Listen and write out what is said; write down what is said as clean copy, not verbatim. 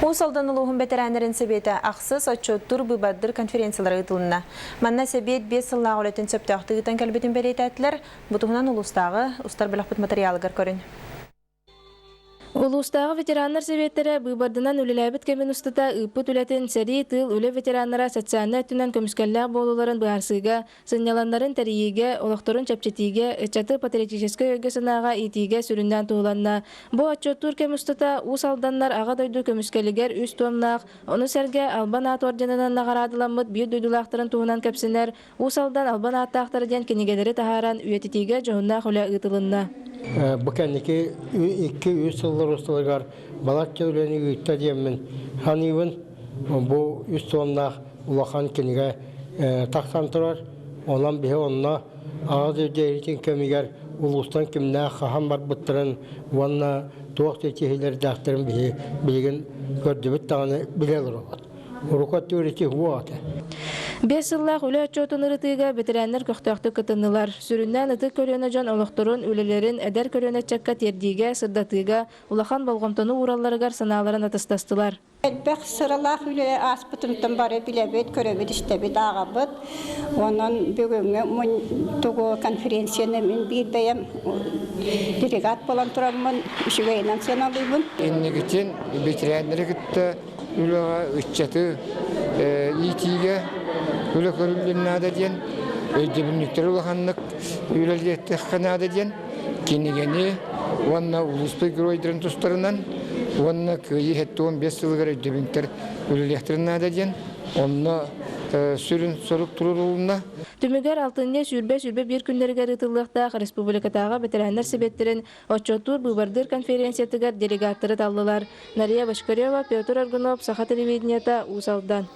Уус Алдан улууһун бэтэрээннэрин сэбиэтэ ахсыс отчуоттуур-быыбардыыр конференциялара ыытылынна. Манна сэбиэт биэс сыллаах үлэтин сөптөөхтүк ыытан кэлбитин бэлиэтээтилэр. Бу туһунан улуустааҕы устар бөлөхпүт матырыйаалыгар көрүн. Улуустааҕы ветераннар сэбиэттэрэ быыбардынан үлэлээбит кэмин устата ыыппыт үлэтин сэрии, тыыл, үлэ ветераннара социальнай өттүнэн көмүскэллээх буолууларын быһаарсыыга, сынньаланнарын тэрийиигэ, олохторун чэпчэтиигэ, ыччаты патриотическай өйгө-санааҕа иитиигэ сүрүннээн туһуланна. Бу отчуоттуур кэм устата Уус Алданнар Аҕа дойду көмүскэлигэр үс туомнаах, ону сэргэ Албан аат орденынан наҕараадаламмыт биир дойдулаахтарын туһунан кэпсэнэр Уус Алдан албан ааттаахтара диэн кинигэлэри таһааран үйэтитиигэ дьоһуннаах үлэ ыытылынна. Бу кэнники 2-3 сыллар усталарыгар балачча үлэни ыытта диэммин саныыбын. Бу үс туомнаах улахан кинигэ тахсан турар. Онон биһи онно Аҕа дойду эриитин кэмигэр улуустан кимнээх хаһан барбыттарын уонна туох ситиһиилэрдээхтэрин биһи билигин көрдүбүт даҕаны билэ олоробут. Урукку өттүгэр ити уо этэ. Биэс сыллаах үлэ отчуотун ырытыыга бэтэрээннэр көхтөөхтүк кытыннылар. Сүрүннээн ытык көлүөнэ дьон олохторун, үлэлэрин эдэр көлүөнэ ыччакка тиэрдиигэ, сырдатыыга улахан болҕомтону ууралларыгар санааларын атастастылар. Элбэх сыралаах үлэ ааспытынтан бары билэбит, көрөбүт, истэбит, ааҕабыт. Онон бүгүҥҥү тугу конференцияны мин биир бэйэм делегат буолан тураммын үчүгэйинэн сыаналыыбын. Инникитин ветераннары кытта үлэҕэ ыччаты иитиигэ үлэ көрүллүн наада диэн өйдөбүнньүктэри улаханнык үлэлиэххэ наада диэн кинигэни уонна улууспут геройдарын тустарынан уонна Кыайыы 75 сылыгар өйдөбүнньүктэр үлэлиэхтэрин наада диэн онно сүрүн сорук туруорулунна. Түмүгэр алтынньы 20-21 күннэригэр ыытыллыахтаах республикатааҕы бэтэрээннэр сэбиэттэрин Отчуоттуур-быыбардыыр конференциятыгар делегаттары таллылар. Нария Бочкарева, Петр Аргунов, Саха телевидениета, Уус Алдан.